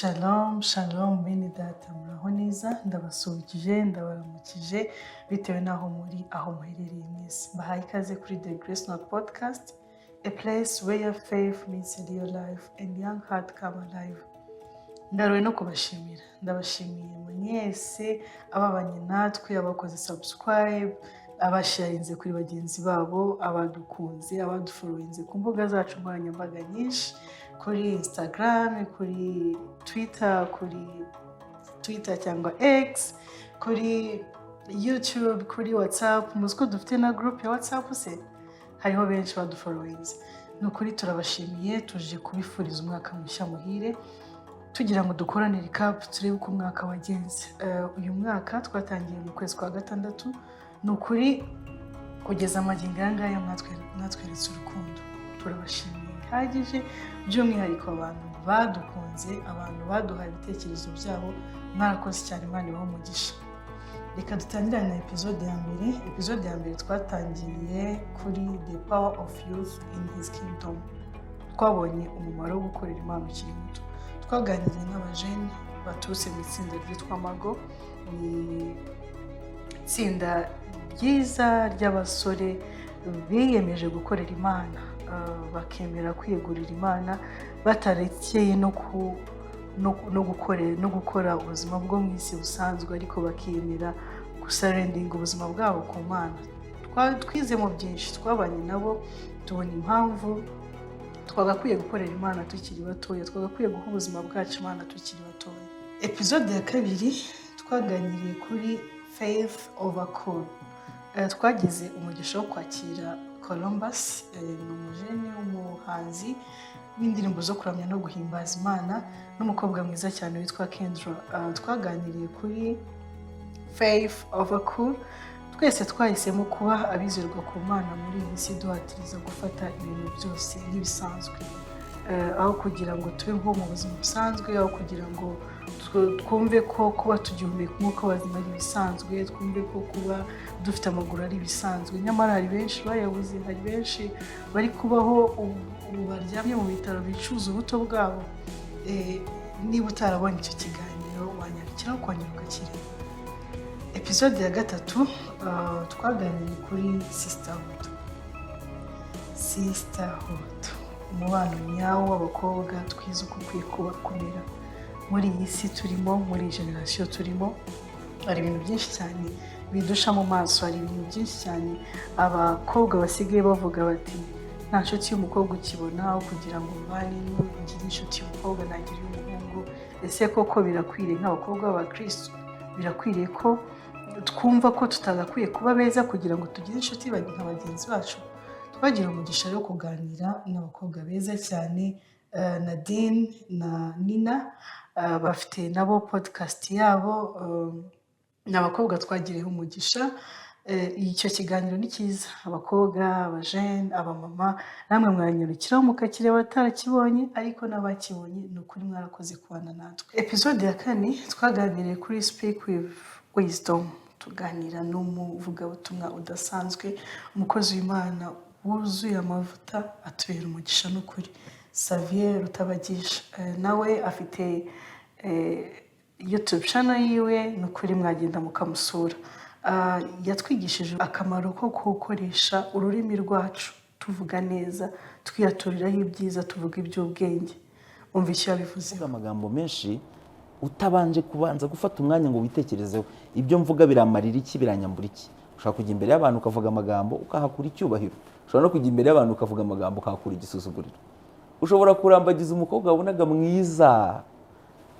Shalom, shalom bene data, muraho neza? Ndabasuhuje, ndabaramukije bitewe n'aho muri, aho muherereye mwese. Mbahaye ikaze kuri The Grace Note Podcast, a place where faith meets a real life and young heart come alive. Ndaruwe no kubashimira, ndabashimiye mwese ababanye natwe, abakoze subscribe, abasharinze kuri bagenzi babo, abadukunze, abadufollowinze ku mbuga zacu nkoranyambaga nyinshi, kuri Instagram, kuri Twitter cyangwa X, kuri YouTube, kuri WhatsApp. Muzi ko dufite na group ya WhatsApp se? Hariho benshi badufollowinze. Ni ukuri turabashimiye. Tuje kubifuriza umwaka mushya muhire, tugira ngo dukorane recap, turebe uko umwaka wagenze. Uyu mwaka twatangiye mu kwezi kwa gatandatu. Ni ukuri kugeza amagingo aya ngaya mwatweretse urukundo, turabashimiye bihagije. By'umwihariko abantu badukunze, abantu baduhaye ibitekerezo byabo, mwarakoze cyane, Imana ibahe umugisha. Reka dutangirane na episode ya mbere. Episode ya mbere twatangiriye kuri the power of youth in his kingdom. Twabonye umumaro wo gukorera Imana ukiri muto. Twaganiriye n'abajene baturutse mu itsinda ryitwa Mago. Ni itsinda ryiza ry'abasore biyemeje gukorera Imana, bakemera kwiyegurira Imana batarekeye no gukora ubuzima bwo mu isi busanzwe, ariko bakemera gusurrenderinga ubuzima bwabo ku Mana. Twizemo byinshi, twabanye nabo, tubona impamvu twagakwiye gukorera Imana tukiri batoya, twagakwiye guha ubuzima bwacu Imana tukiri batoya. Episode ya kabiri twaganiriye kuri faith over cool. Twagize umugisha wo kwakira Columbus, ni umujene w'umuhanzi w'indirimbo zo kuramya no guhimbaza Imana, n'umukobwa mwiza cyane witwa Kendra. Twaganiriye kuri faith over cool. Twese twahisemo kuba abizerwa ku Mana muri iyi si duhatiriza gufata ibintu byose nk'ibisanzwe. Aho kugira ngo tube nko mu buzima busanzwe, aho kugira ngo twumve ko kuba tugihumeka umwuka w'abazima ari ibisanzwe, twumve ko kuba dufite amaguru ari ibisanzwe, nyamara hari benshi bayabuze, hari benshi bari kubaho ubu baryamye mu bitaro bicuza ubuto bwabo. Niba utarabonye icyo kiganiro, wanyarukiraho ukongera ukakireba. Episode ya gatatu twaganiriye kuri sisterhood. Sisterhood, umubano nyawo w'abakobwa. Twize uko ukwiye kuba kumera muri iyi si turimo, muri iyi generation turimo. Hari ibintu byinshi cyane bidusha mu maso, hari ibintu byinshi cyane abakobwa basigaye bavuga bati: "Nta nshuti y'umukobwa ukibona, aho kugira ngo mbane ngire inshuti y'umukobwa nagira iy'umuhungu." Ese koko birakwiriye nk'abakobwa b'abakirisitu? Birakwiriye ko twumva ko tutagakwiye kuba beza kugira ngo tugire inshuti nka bagenzi bacu? Twagira umugisha wo kuganira n'abakobwa beza cyane, Nadine na Nina, bafite nabo podcast yabo. Ni abakobwa twagiriyeho umugisha. Icyo kiganiro ni cyiza. Abakobwa, abajene, abamama, namwe mwanyarukiraho mukakireba batarakibonye, ariko n'abakibonye, ni ukuri mwarakoze kubana natwe. Episode ya kane twaganiriye kuri speak with wisdom, tuganira n'umuvugabutumwa udasanzwe, umukozi w'Imana wuzuye amavuta, atubera umugisha n'ukuri, Xavier Rutabagisha. Nawe afite YouTube channel yiwe, ni ukuri mwagenda mukamusura. Yatwigishije akamaro ko gukoresha ururimi rwacu tuvuga neza, twiyaturiraho ibyiza, tuvuga iby'ubwenge. Umva icyo yabivuzeho. Kuvuga amagambo menshi utabanje kubanza gufata umwanya ngo witekerezeho: ibyo mvuga biramarira iki, biranyambura iki? Ushobora kujya imbere y'abantu ukavuga amagambo ukahakura icyubahiro, ushobora no kujya imbere y'abantu ukavuga amagambo ukahakura igisuzuguriro. Ushobora kurambagiza umukobwa wabonaga mwiza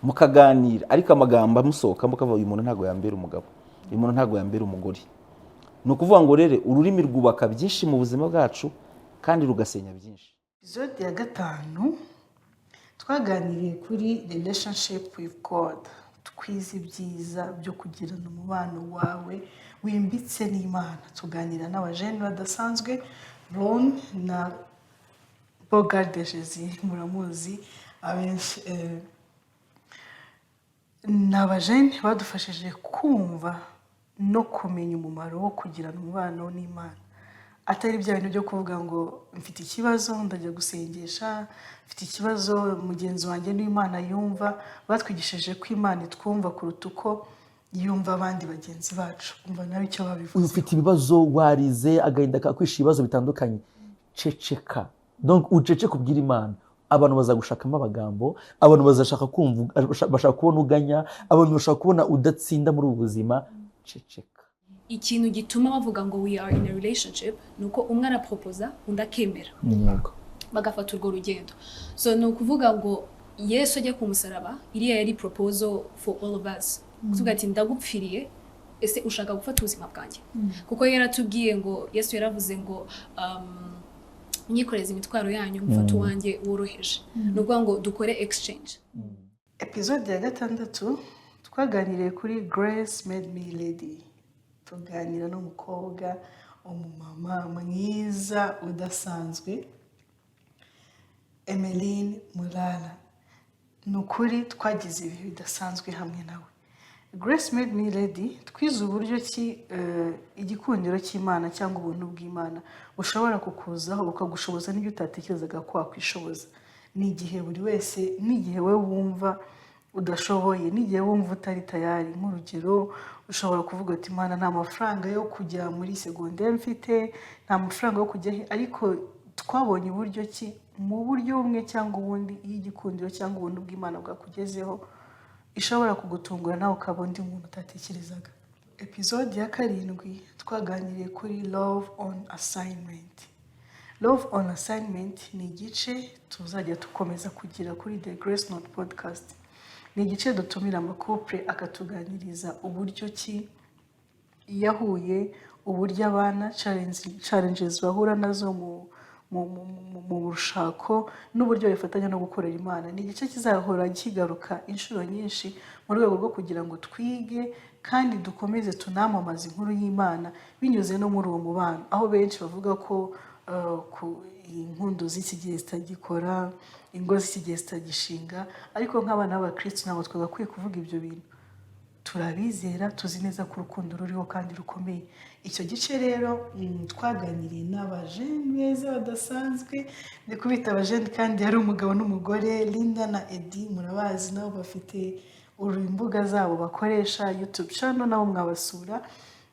mukaganira, ariko amagambo amusohokamo ukavuga: "Uyu muntu ntabwo yambera umugabo, uyu muntu ntabwo yambera umugore." Ni ukuvuga ngo rero ururimi rwubaka byinshi mu buzima bwacu kandi rugasenya byinshi. Episode ya gatanu twaganiriye kuri relationship with God. Twize ibyiza byo kugirana umubano wawe wimbitse n'Imana. Tuganira n'abajene badasanzwe, Ron na Bogard de Jesus, muramuzi abenshi. Ni abajene badufashije kumva no kumenya umumaro wo kugirana umubano n'Imana. Atari bya bintu byo kuvuga ngo mfite ikibazo ndajya gusengesha, mfite ikibazo mugenzi wanjye n'Imana yumva. Batwigishije ko Imana itwumva kuruta uko yumva abandi bagenzi bacu. Umva nawe icyo babivuze. Ufite ibibazo, warize, agahinda kakwisha, ibibazo bitandukanye, ceceka. Donc uceceke, ubwire Imana. Abantu bazagushakamo amagambo, abantu bazashaka kumva, bashaka kubona uganya, abantu bashaka kubona udatsinda muri ubu buzima. Ceceka. Ikintu gituma bavuga ngo "we are in a relationship" ni uko umwe arapropoza, undi akemera, bagafata urwo rugendo. So ni ukuvuga ngo Yesu ajya ku musaraba, iriya yari proposal for all of us, kuvuga ati: "Ndagupfiriye, ese ushaka gufata ubuzima bwanjye?" Kuko yaratubwiye ngo, Yesu yaravuze ngo "Mwikoreze imitwaro yanyu, mufate uwanjye woroheje." Ni ukuvuga ngo dukore exchange. Episode ya gatandatu twaganiriye kuri Grace Made Me Lady, tuganira n'umukobwa, umumama mwiza udasanzwe, Emeline Murara. Ni ukuri twagize ibihe bidasanzwe hamwe nawe. Grace Made Me Lady, twize uburyo ki igikundiro cy'Imana cyangwa ubuntu bw'Imana bushobora kukuzaho, bukagushoboza n'ibyo utatekerezaga ko wakwishoboza. Ni igihe buri wese, n'igihe wowe wumva udashoboye, n'igihe wumva utari tayari. Nk'urugero, ushobora kuvuga ati: "Imana, nta mafaranga yo kujya muri segonderi mfite, nta mafaranga yo kujya he." Ariko twabonye uburyo ki mu buryo bumwe cyangwa ubundi, iyo igikundiro cyangwa ubuntu bw'Imana bwakugezeho, ishobora kugutungura nawe ukaba undi muntu utatekerezaga. Episode ya karindwi twaganiriye kuri Love on Assignment. Love on Assignment ni igice tuzajya dukomeza kugira kuri The Grace Note Podcast. Ni igice dutumira amacouple akatuganiriza uburyo ki yahuye, uburyo abana, challenges bahura nazo mu rushako, n'uburyo bifatanya no gukorera Imana. Ni igice kizahora kigaruka inshuro nyinshi mu rwego rwo kugira ngo twige kandi dukomeze tunamamaze inkuru y'Imana binyuze no muri uwo mubano, aho benshi bavuga ko inkundo z'iki gihe zitagikora, ingo z'iki gihe zitagishinga. Ariko nk'abana b'abakristo ntabwo twagakwiye kuvuga ibyo bintu. Turabizera, tuzi neza ko urukundo ruriho kandi rukomeye. Icyo gice rero twaganiriye n'abajene beza badasanzwe. Ndi kubita abajene kandi yari umugabo n'umugore, Linda na Edi, murabazi. Nabo bafite imbuga zabo bakoresha, YouTube channel, nabo mwabasura.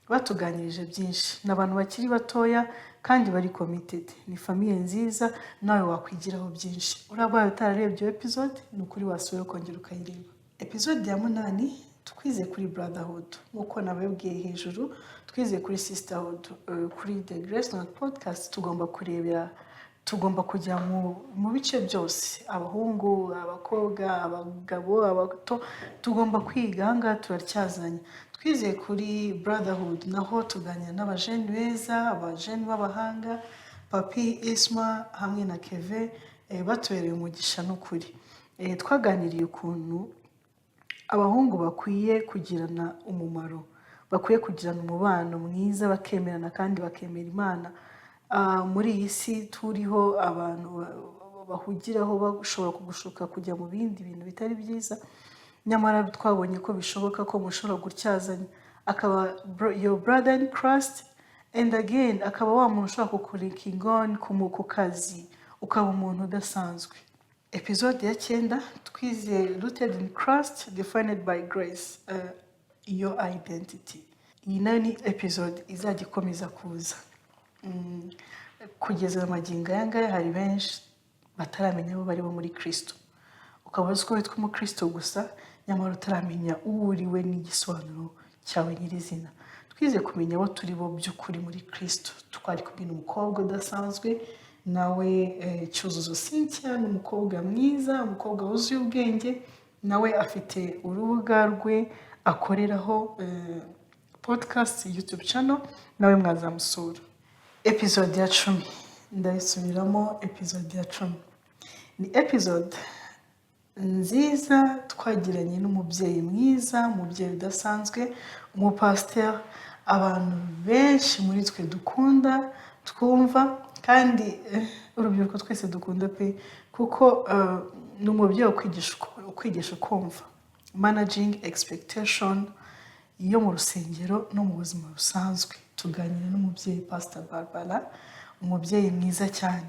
Batuganirije byinshi. Ni abantu bakiri batoya kandi bari committed. Ni famille nziza nawe wakwigiraho byinshi. Urabaye utararebye iyo episode, ni ukuri wasubira ukongera ukayireba. Episode ya munani twize kuri brotherhood. Nk'uko nababwiye hejuru, twize kuri sisterhood. Kuri The Grace Note Podcast tugomba kurebera, tugomba kujya mu bice byose: abahungu, abakobwa, abagabo, abato. Tugomba kwiga, ahangaha turatyazanya. Twize kuri brotherhood, naho tuganira n'abajeni beza, abajeni b'abahanga, Papi Isma hamwe na Keve, batubereye umugisha n'ukuri. Twaganiriye ukuntu abahungu bakwiye kugirana umumaro, bakwiye kugirana umubano mwiza, bakemerana kandi bakemera Imana. Muri iyi si turiho, abantu bahugiraho bashobora kugushuka kujya mu bindi bintu bitari byiza. Nyamara twabonye ko bishoboka ko mushobora gutyazanya, akaba your brother in Christ, and again akaba wa muntu ushobora kukulinkinga on ku kazi, ukaba umuntu udasanzwe. Episode ya cyenda twize Rooted in Christ, Defined by Grace, your identity. Iyi nayo ni episode izajya ikomeza kuza. Kugeza magingo aya ngaya hari benshi bataramenya abo bari bo muri Kristo. Ukaba uzi ko witwa umukristo gusa, nyamara utaramenya uwo uriwe n'igisobanuro cyawe nyirizina. Twize kumenya abo turi bo by'ukuri muri Kristo. Twari kumwe n'umukobwa udasanzwe nawe, Cyuzuzo Cynthia. Ni umukobwa mwiza, umukobwa wuzuye ubwenge. Nawe afite urubuga rwe akoreraho podcast, YouTube channel, nawe mwazamusura. Episode ya 10, ndayisubiramo, episode ya 10 ni episode nziza twagiranye n'umubyeyi mwiza, umubyeyi udasanzwe, umupasiteri abantu benshi muri twe dukunda, twumva, kandi urubyiruko twese dukunda pe, kuko ni umubyeyi ukwigisha ukumva managing expectation. Yo mu rusengero no mu buzima busanzwe. Tuganira n'umubyeyi Pastor Barbara, umubyeyi mwiza cyane.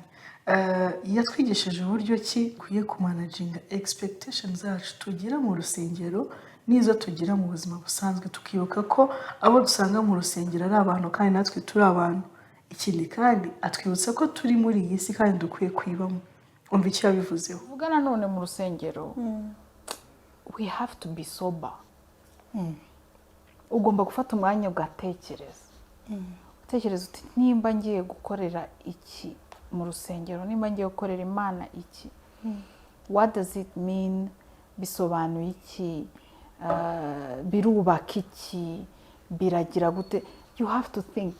Yatwigishije uburyo ki ukwiye kumanaginga expectation zacu tugira mu rusengero n'izo tugira mu buzima busanzwe, tukibuka ko abo dusanga mu rusengero ari abantu kandi natwe turi abantu. Ikindi kandi, atwibutsa ko turi muri iyi si kandi dukwiye kuyibamo. Umva icyo yabivuzeho. Vuga nanone, mu rusengero we have to be sober. Ugomba gufata umwanya ugatekereza, utekereza uti: "Nimba ngiye gukorera iki mu rusengero, nimba ngiye gukorera Imana iki, what does it mean? Bisobanuye iki? Birubaka iki? Biragira gute?" You have to think.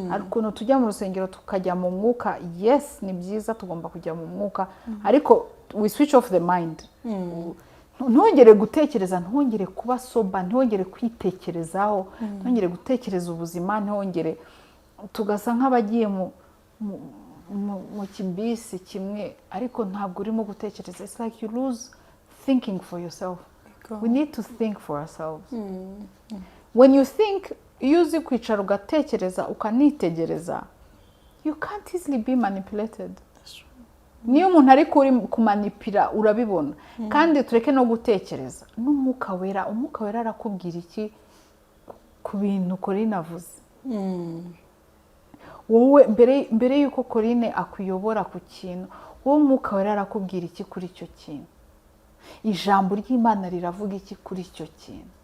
Hari ukuntu tujya mu rusengero tukajya mu mwuka. Yes, ni byiza, tugomba kujya mu mwuka, ariko we switch off the mind. Ntongere gutekereza, ntongere kuba sober, ntongere kwitekerezaho, ntongere gutekereza ubuzima, ntongere, tugasa nk'abagiye mu kibisi kimwe, ariko ntabwo urimo gutekereza. It's like you lose thinking for yourself. We need to think for ourselves. When you think, iyo uzi kwicara ugatekereza, ukanitegereza, you can't easily be manipulated. Niyo umuntu ari kuri kumanipira, urabibona. Kandi tureke no gutekereza n'Umwuka Wera. Umwuka Wera arakubwira iki ku bintu Corine avuze? Wowe mbere y'uko Corine akuyobora ku kintu, wowe Umwuka Wera arakubwira iki kuri icyo kintu? Ijambo ry'Imana riravuga iki kuri icyo kintu?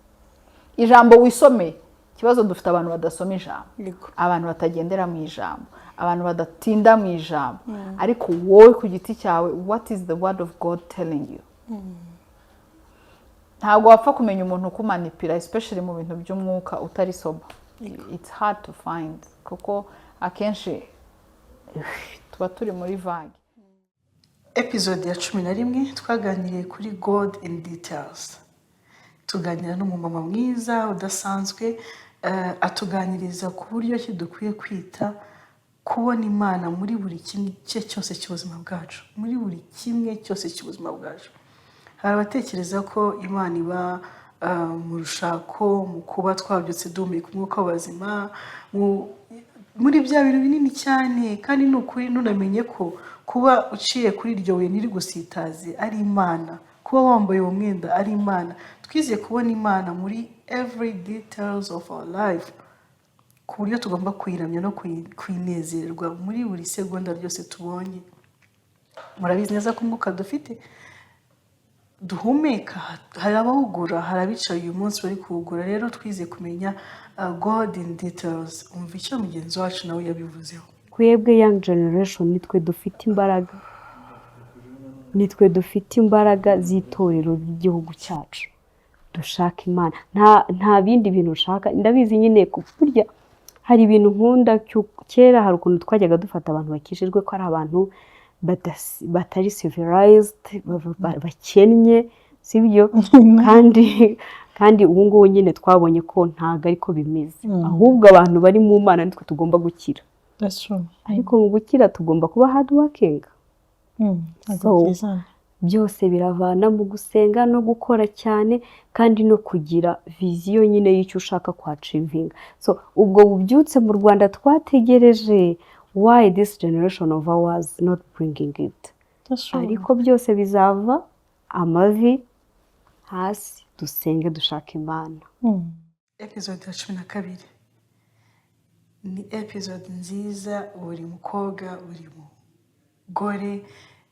Ijambo wisomeye. Ikibazo dufite, abantu badasoma ijambo, abantu batagendera mu ijambo, abantu badatinda mu ijambo. Ariko wowe ku giti cyawe, what is the word of God telling you? Ntabwo wapfa kumenya umuntu ukumanipira, especially mu bintu by'umwuka, utari sober. It's hard to find, kuko akenshi tuba turi muri vague. Episode ya 11 twaganiriye kuri God in details. Tuganira n'umumama mwiza udasanzwe, atuganiriza ku buryo ki dukwiye kwita kubona Imana muri buri kimwe cyose cy'ubuzima bwacu, muri buri kimwe cyose cy'ubuzima bwacu. Hari abatekereza ko Imana iba mu rushako, mu kuba twabyutse duhumeka umwuka w'abazima, muri bya bintu binini cyane. Kandi ni ukuri, ntunamenye ko kuba uciye kuri iryo buye ntirigusitaze ari Imana, kuba wambaye uwo mwenda ari Imana. Twize kubona Imana muri every details of our life, ku buryo tugomba kuyiramya no kuyinezererwa muri buri segonda ryose tubonye. Murabizi neza ko umwuka dufite duhumeka hari abawugura, hari abicaye uyu munsi bari kuwugura. Rero twize kumenya God in details. Umva icyo mugenzi wacu nawe yabivuzeho. Twebwe young generation nitwe dufite imbaraga, nitwe dufite imbaraga z'itorero ry'igihugu cyacu. Dushaka Imana, nta bindi bintu ushaka. Ndabizi nyine, burya hari ibintu nkunda. Kera hari ukuntu twajyaga dufata abantu bakijijwe ko ari abantu batari civilized, bakennye, sibyo? Kandi ubu ngubu nyine twabonye ko ntabwo ariko bimeze, ahubwo abantu bari mu Mana nitwe tugomba gukira. That's true. Ariko mu gukira tugomba kuba hard working. Ntabwo So, byizana. byose biravana mu gusenga no gukora cyane, kandi no kugira vision nyine y'icyo ushaka kwachievinga. So ubwo bubyutse mu Rwanda twategereje, why this generation of ours not bringing it? That's true. Ariko byose bizava amavi hasi, dusenge, dushaka Imana. Episode ya 12 ni episode nziza, buri mukobwa, buri mugore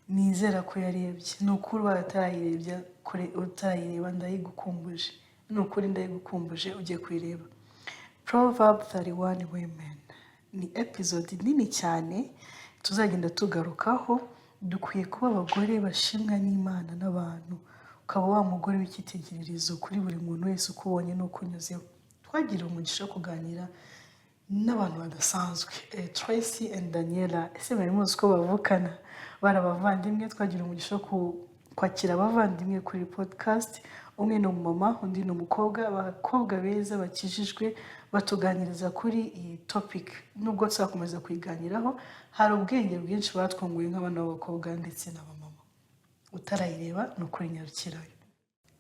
nizera ko yarebye. Ni ukuri, ubaye utarayirebye kure, utarayireba, ndayigukumbuje, ni ukuri ndayigukumbuje, ugiye kuyireba. Proverb 31 Women ni episode nini cyane tuzagenda tugarukaho. Dukwiye kuba abagore bashimwa n'Imana n'abantu, ukaba wa mugore w'icyitegererezo kuri buri muntu wese ukubonye n'uko unyuzeho. Twagiriwe umugisha wo kuganira n'abantu badasanzwe, Tracy and Daniela. Ese mwari muzi ko bavukana, bari abavandimwe? Twagira umugisha wo kwakira abavandimwe kuri podcast. Umwe ni umumama, undi ni umukobwa, abakobwa beza bakijijwe, batuganiriza kuri iyi topic. Nubwo tuzakomeza kuyiganiraho, hari ubwenge bwinshi batwunguye nk'abana b'abakobwa ndetse n'abamama. Utarayireba, ni ukuri nyarukirayo.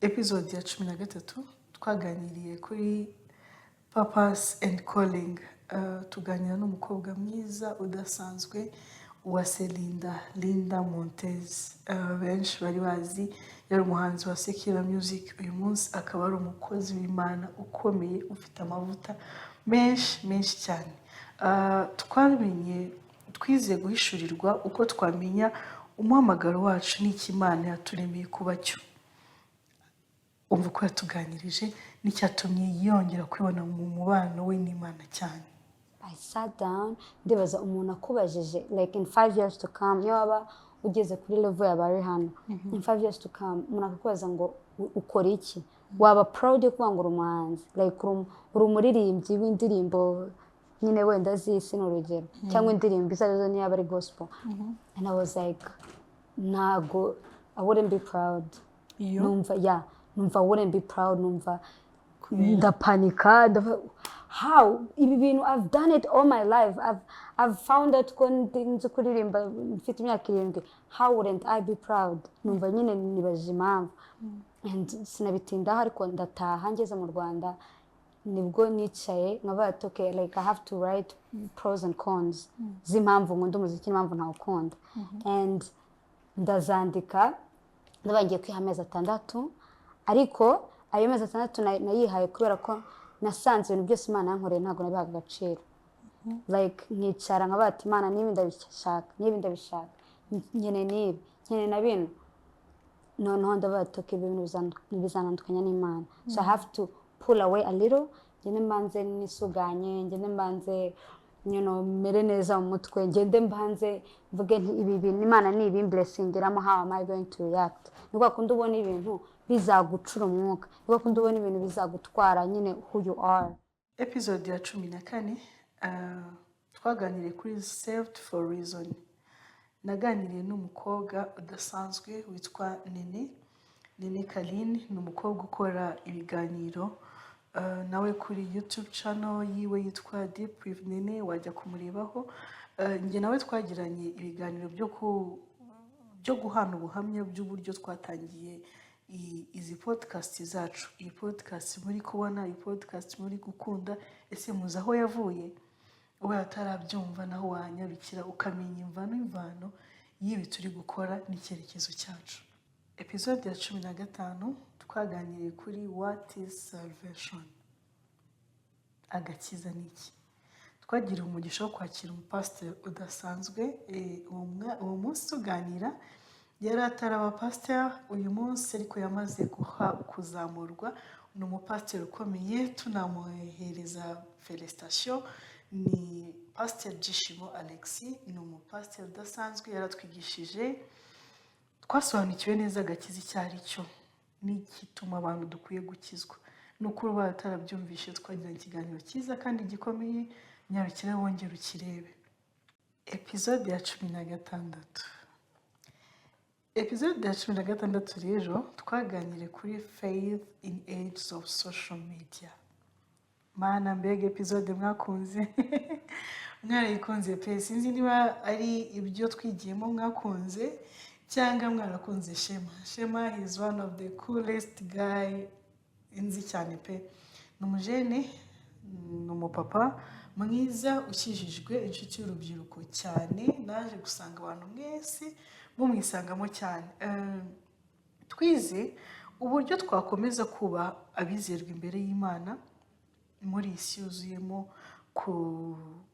Episode ya 13. Twaganiriye kuri purpose and calling. Tuganira n'umukobwa mwiza udasanzwe, Uwase Linda, Linda Montez. Benshi bari bazi yari umuhanzi wa secular music, uyu munsi akaba ari umukozi w'Imana ukomeye, ufite amavuta menshi menshi cyane. Twamenye, twize guhishurirwa uko twamenya umuhamagaro wacu n'icyo Imana yaturemeye kuba cyo. Umva uko yatuganirije n'icyatumye yongera kwibona mu mubano we n'Imana cyane. I sat down, ndibaza, umuntu akubajije, like in 5 years to come, niyo waba ugeze kuri level ya bari hano, in 5 years to come umuntu akakubaza ngo ukora iki, waba proud yo kuvuga ngo uri umuhanzi, like uri umuririmbyi w'indirimbo nyine wenda z'isi, ni urugero, cyangwa indirimbo izo arizo, niyo yaba ari gospel? And I was like, ntago, I wouldn't be proud. Iyo Numva, yeah, numva I wouldn't be proud. Numva ndapanika, ndavuga, how ibi bintu, I've done it all my life, I've found out ko nzi kuririmba mfite imyaka 7, how wouldn't I be proud? Numva nyine nibajije impamvu and sinabitindaho, ariko ndataha. Ngeze mu Rwanda nibwo nicaye nkavuga ati, "Okay, like I have to write pros and cons z'impamvu nkunda umuziki n'impamvu ntawukunda." And ndazandika, ndabaye ngiye kwiha amezi 6, ariko ayo mezi 6 nayihaye kubera ko nasanze ibintu byose Imana yankoreye ntabwo nabihaga agaciro. Like nkicara nkavuga ati, "Imana, niba ndabishaka, niba ndabishaka, nkeneye n'ibi, nkeneye na bino." Noneho ndavuga ati, "Okay, ibi bintu bizanandukanya n'Imana, so I have to pull away a little, ngende mbanze nisuganye, ngende mbanze mere neza mu mutwe, ngende mbanze mvuge nti ibi bintu Imana ni ibi blessingiramo, how am I going to react?" Ni kwa kundi ubona ibintu bizagucura umwuka, ni kwa kundi ubona ibintu bizagutwara nyine who you are. Episode ya 14, twaganiriye kuri saved for reason. Naganiriye n'umukobwa udasanzwe witwa Nene, Nene Kaline. Ni umukobwa ukora ibiganiro, nawe kuri YouTube channel yiwe yitwa Deep with Nene, wajya kumurebaho. Njye nawe twagiranye ibiganiro byo guhana ubuhamya by'uburyo twatangiye izi podcast zacu. Iyi podcast muri kubona, iyi podcast muri gukunda, ese muzi aho yavuye? Ubaye atarabyumva, naho wanyarukira ukamenya imvano imvano y'ibi turi gukora n'icyerekezo cyacu. Episode ya 15 twaganiriye kuri what is salvation, agakiza ni iki. Twagiriwe umugisha wo kwakira umupasiteri udasanzwe. Uwo munsi tuganira yari ataraba pasiteri, uyu munsi ariko yamaze guha kuzamurwa, ni umupasiteri ukomeye, tunamuhereza félicitations. Ni Pasiteri Byishimo Alexis, ni umupasiteri udasanzwe, yaratwigishije, twasobanukiwe neza agakiza icyo ari cyo n'igituma abantu dukwiye gukizwa. Ni ukuri ubaye utarabyumvishe, twagiranye ikiganiro cyiza kandi gikomeye, nyarukire wongere ukirebe. Episode ya 16, episode ya 16 rero twaganiriye kuri faith in age of social media. Mana, mbega episode mwakunze! Mwarayikunze pe! Sinzi niba ari ibyo twigiyemo mwakunze cyangwa mwarakunze Shema. Shema is one of the coolest guy nzi cyane pe. Ni umujene, ni umupapa mwiza ukijijwe, inshuti y'urubyiruko cyane. Naje gusanga abantu mwese mumwisangamo cyane. Twize uburyo twakomeza kuba abizerwa imbere y'Imana muri iyi si yuzuyemo ku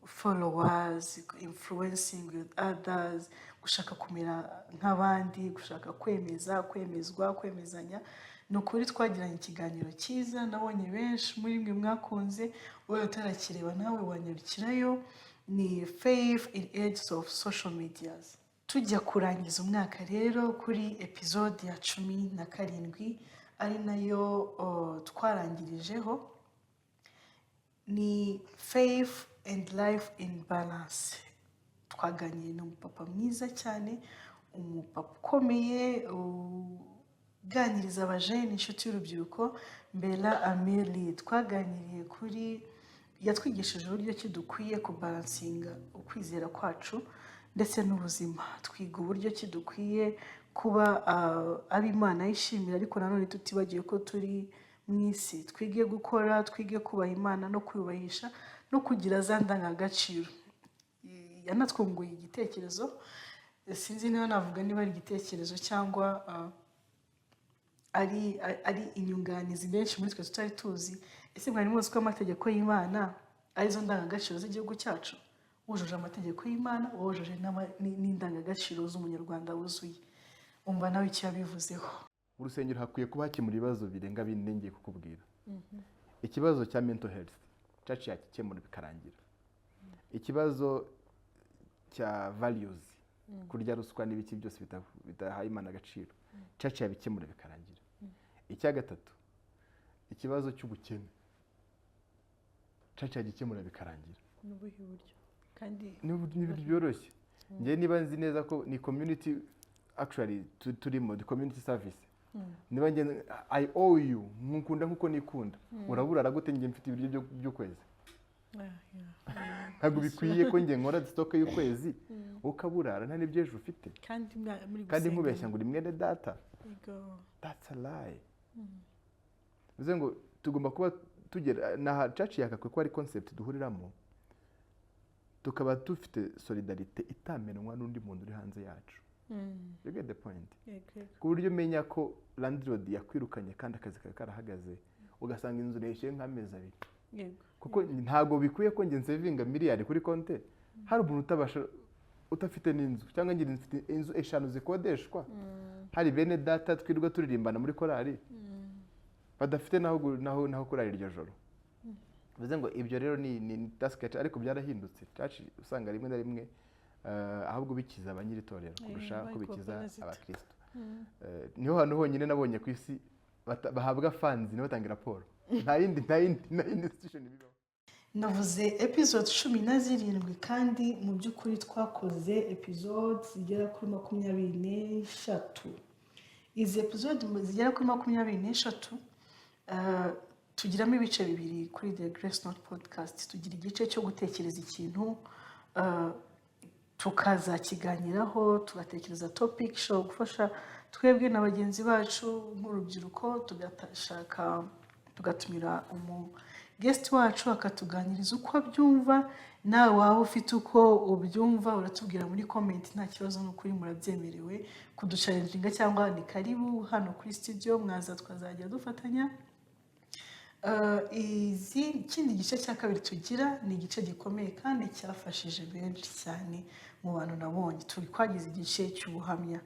followers, influencing with others, gushaka kumera nk'abandi, gushaka kwemeza, kwemezwa, kwemezanya. Ni ukuri twagiranye ikiganiro cyiza, nabonye benshi muri mwe mwakunze. Wowe utarakireba nawe wanyarukirayo, ni faith in age of social medias. Tujya kurangiza umwaka rero kuri episode ya 17, ari nayo twarangirijeho, ni faith and life in balance. Twaganiriye n'umupapa mwiza cyane, umupapa ukomeye uganiriza abajene, inshuti y'urubyiruko, Mbera Ameli. Twaganiriye kuri, yatwigishije uburyo ki dukwiye kubalancinga ukwizera kwacu ndetse n'ubuzima. Twiga uburyo ki dukwiye kuba ab'Imana yishimira, ariko nanone tutibagiwe ko turi mu isi, twige gukora, twige kubaha Imana no kwiyubahisha no kugira za ndangagaciro. Yanatwunguye igitekerezo, sinzi niba navuga niba ari igitekerezo cyangwa ari inyunganizi benshi muri twe tutari tuzi. Ese mwari muzi ko amategeko y'Imana arizo ndangagaciro z'igihugu cyacu? Wujuje amategeko y'Imana, wujuje n'indangagaciro z'umunyarwanda wuzuye. Umva nawe icyo yabivuzeho. Mu rusengero hakwiye kuba hakemura ibibazo birenga bine ngiye kukubwira. Ikibazo cya mental health, church yakikemura bikarangira. Ikibazo cya values, kurya ruswa n'ibiki byose bidahaye Imana agaciro, church yabikemura bikarangira. Icya gatatu, ikibazo cy'ubukene, church yagikemura bikarangira. Ni ubuhe buryo? Kandi Ni ibintu byoroshye. Njye niba nzi neza ko ni community actually turimo, the community service. Niba njye I owe you, nkukunda nkuko nikunda, uraburara gute njye mfite ibiryo by'ukwezi? Ntabwo bikwiye ko njye nkora stock y'ukwezi ukaburara nta n'ibyo ejo ufite. Kandi muri Kandi gusenga. nkubeshya ngo uri mwene data. Yego. That's a lie. Bivuze ngo tugomba kuba tugera na church yakakwiye ko ari concept duhuriramo, tukaba dufite solidarité itamenwa n'undi muntu uri hanze yacu. You get the point? Yego. Ku buryo umenya ko landlord yakwirukanye kandi akazi kawe karahagaze, ugasanga inzu ureshyuye nk'amezi 2. Yego. Kuko ntabwo bikwiye ko njye nsevinga miliyari kuri konte, hari umuntu utabasha, udafite n'inzu, cyangwa njye mfite inzu 5 zikodeshwa, hari bene data twirirwa turirimbana muri korali badafite naho kurara iryo joro. Bivuze ngo ibyo rero ni task yacu, ariko byarahindutse. Church usanga rimwe na rimwe ahubwo bikiza abanyiritorero kurusha bari kubikiza kubaparasita. abakristo. Niho hantu honyine nabonye ku isi bahabwa funds ntibatange raporo. Nta yindi, nta yindi, nta yindi institution bibaho. Navuze episode 17, kandi mu by'ukuri twakoze episode zigera kuri 23. Izi episode zigera kuri 23, tugiramo ibice bibiri kuri The Grace Note Podcast. Tugira igice cyo gutekereza ikintu, tukazakiganiraho, tugatekereza topic ishobora gufasha twebwe na bagenzi bacu nk'urubyiruko, tugashaka tugatumira umu guest wacu akatuganiriza uko abyumva. Nawe waba ufite uko ubyumva uratubwira muri comment, nta kibazo, ni ukuri murabyemerewe kuduchallenginga, cyangwa ni karibu hano kuri studio, mwaza twazajya dufatanya. Ikindi gice cya kabiri tugira ni igice gikomeye kandi cyafashije benshi cyane mu bantu nabonye. Turi twagize igice cy'ubuhamya,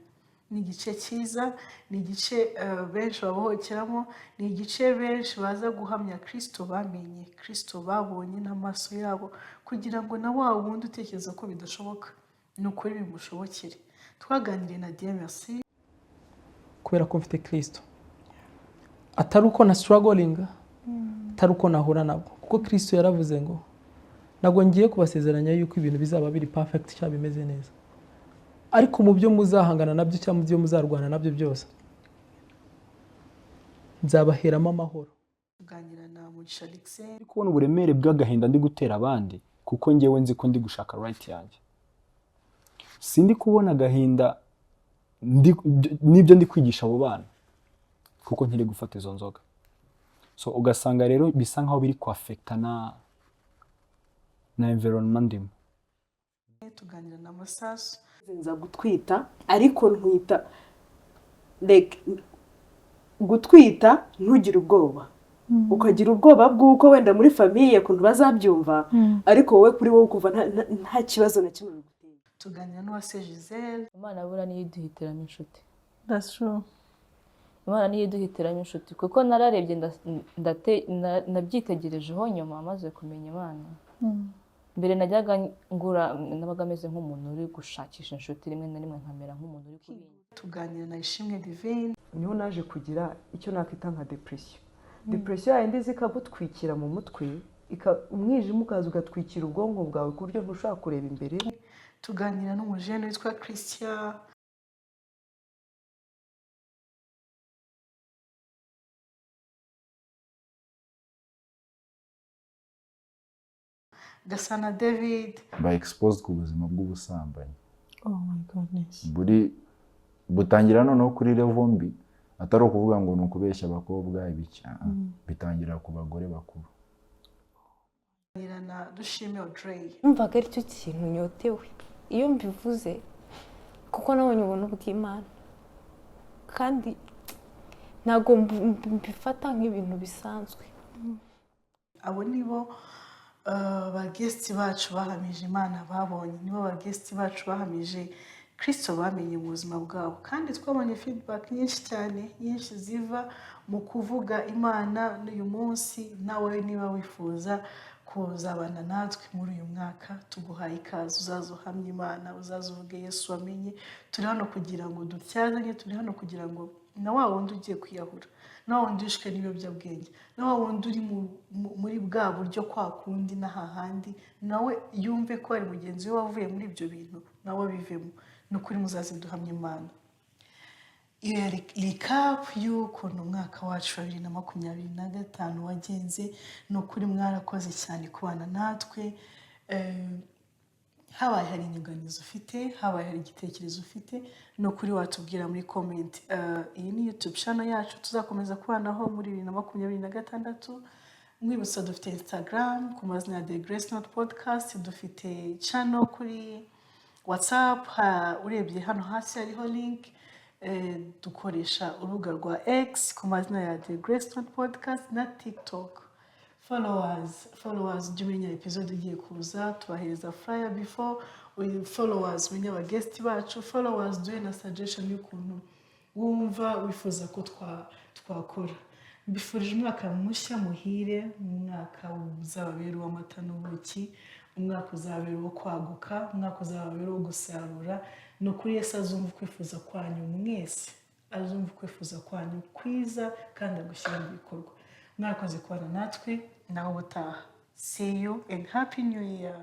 ni igice cyiza, ni igice benshi babohokeramo, ni igice benshi baza guhamya Kristo bamenye, Kristo babonye n'amaso yabo, kugira ngo na wa wundi utekereza ko bidashoboka ni ukuri bimushobokere. Twaganiriye na Dieu Merci. Kubera ko mfite Kristo, atari uko na struggling, atari uko nahura nabwo, kuko Kristo yaravuze ngo ntabwo ngiye kubasezeranya yuko ibintu bizaba biri perfect cyangwa bimeze neza, ariko mu byo muzahangana nabyo cyangwa mu byo muzarwana nabyo byose nzabaheramo amahoro. Tuganira na Mugisha Alexis. Ndi kubona uburemere bw'agahinda ndi gutera abandi, kuko njyewe nzi ko ndi gushaka right yanjye. Sindi kubona agahinda n'ibyo ndi kwigisha abo bana, kuko nkiri gufata izo nzoga. So ugasanga rero bisa nkaho biri kwaffecta na environment ndimo. Tuganira na Masasu. Nza gutwita, ariko ntwita, like, gutwita ntugire ubwoba, ukagira ubwoba bw'uko wenda muri famille ukuntu bazabyumva, ariko wowe kuri wowe ukumva nta kibazo na kimwe biguteye. Tuganira n'Uwase Gisele. Imana buriya niyo iduhitiramo inshuti. That's true. Imana niyo iduhitiramo inshuti, kuko nararebye nabyitegerejeho nyuma maze kumenya Imana. Mbere najyaga ngura, nabaga meze nk'umuntu uri gushakisha inshuti, rimwe na rimwe nkamera nk'umuntu uri kubinga. Tuganira na Ishimwe Divine. Niho naje kugira icyo nakwita nka depression. Depression yayindi iza ikagutwikira mu mutwe, umwijima ukaza ugatwikira ubwonko bwawe ku buryo ntushobora kureba imbere. Tuganira n'umujene witwa Christian. Gasana David. Ba exposed ku buzima bw'ubusambanyi. Oh my goodness. Buri butangira noneho kuri level mbi. Atari ukuvuga ngo ni ukubeshya abakobwa ibiki, ah, ah. Bitangira ku bagore bakuru. Na Dushime Audrey. Numvaga aricyo kintu nyotewe iyo mbivuze, kuko nabonye ubuntu bw'Imana, kandi ntabwo mbifata nk'ibintu bisanzwe. Abo nibo ba guest bacu bahamije Imana babonye, nibo ba guest bacu bahamije Kirisito bamenye mu buzima bwabo. Kandi twabonye feedback nyinshi cyane, nyinshi ziva mu kuvuga Imana n'uyu munsi. Nawe niba wifuza kuzabana natwe muri uyu mwaka, tuguhaye ikaze. Uzaze uhamye Imana, uzaze uvuge Yesu wamenye. Turi hano kugira ngo dutyazanye, turi hano kugira ngo na wa wundi ugiye kwiyahura, na wa wundi wishwe n'ibiyobyabwenge, na wa wundi uri muri bwa buryo kwa kundi n'ahahandi, nawe yumve ko hari mugenzi we wavuye muri ibyo bintu, nawe abivemo. Ni ukuri muzaze duhamye Imana. Iyo yari recap y'ukuntu umwaka wacu wa 2025 wagenze. Ni ukuri mwarakoze cyane kubana natwe. Habaye hari inyunganizi ufite, habaye hari igitekerezo ufite, ni ukuri watubwira muri comment. Iyi ni YouTube channel yacu, tuzakomeza kubanaho muri 2026. Mwibutsa, dufite Instagram ku mazina ya The Grace Note Podcast, dufite channel kuri WhatsApp, urebye hano hasi hariho link. Dukoresha urubuga rwa X ku mazina ya The Grace Note Podcast na TikTok. Followers, followers, ujye umenya episode igiye kuza, tubahereza flyer before. Followers, umenya aba guest bacu. Followers, duhe na suggestion y'ukuntu wumva wifuza ko twakora. Mbifurije umwaka mushya muhire, umwaka uzababera uw'amata n'ubuki, umwaka uzabera uwo kwaguka, umwaka uzababera uwo gusarura. Ni ukuri Yesu azumva ukwifuza kwanyu mwese, azumva ukwifuza kwanyu kwiza kandi agushyira mu bikorwa. Mwakoze kubana natwe, nawe ubutaha. See you and happy new year.